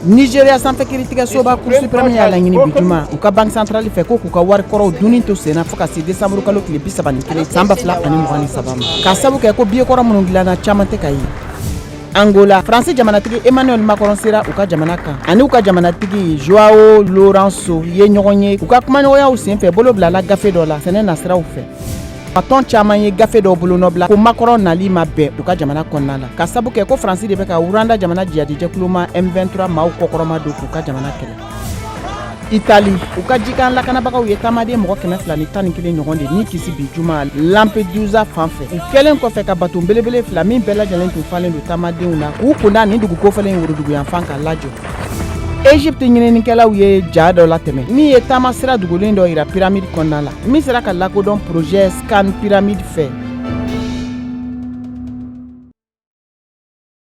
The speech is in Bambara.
Nigeria sanfɛ kiritigɛsoba Cour suprême y'a laɲini bi juma u ka banque centrale fɛ ko k'u ka wari kɔrɔw dunni to senna fo ka se décembre kalo tile 31 san 2023 ma, k'a sabu kɛ ko billet kɔrɔ minnu dilanna, caman tɛ ka ye. Angola, Faransi jamanatigi Emmanuel Macron sera u ka jamana kan, ani u ka jamanatigi Joao Lourenço ye ɲɔgɔn ye. U ka kumaɲɔgɔnyaw senfɛ, bolo bilala gafe dɔ la sɛnɛ nasiraw fɛ. A tɔn caman ye gafe dɔw bolonɔbila ko Macron nali ma bɛn u ka jamana kɔnɔna la, ka sabu kɛ ko Faransi de bɛ ka Rwanda jamana jihadijɛkulu ma M23 maaw kɔkɔrɔma don k'u ka jamana kɛlɛ. Itali, u ka jikan lakanabagaw ye taamaden mɔgɔ 211 ɲɔgɔn de ni kisi bi juma Lampedusa fan fɛ, u kɛlen kɔfɛ ka bato belebele fila min bɛɛ lajɛlen tun falen don taamadenw na k'u kunda nin dugu kofɔlen in woroduguyanfan ka lajɔ. Egypte ɲininikɛlaw ye ja dɔ latɛmɛ min ye taama sira dogolen dɔ yira pyramide kɔnɔna la, min sera ka lakodɔn projet Scan Pyramide fɛ.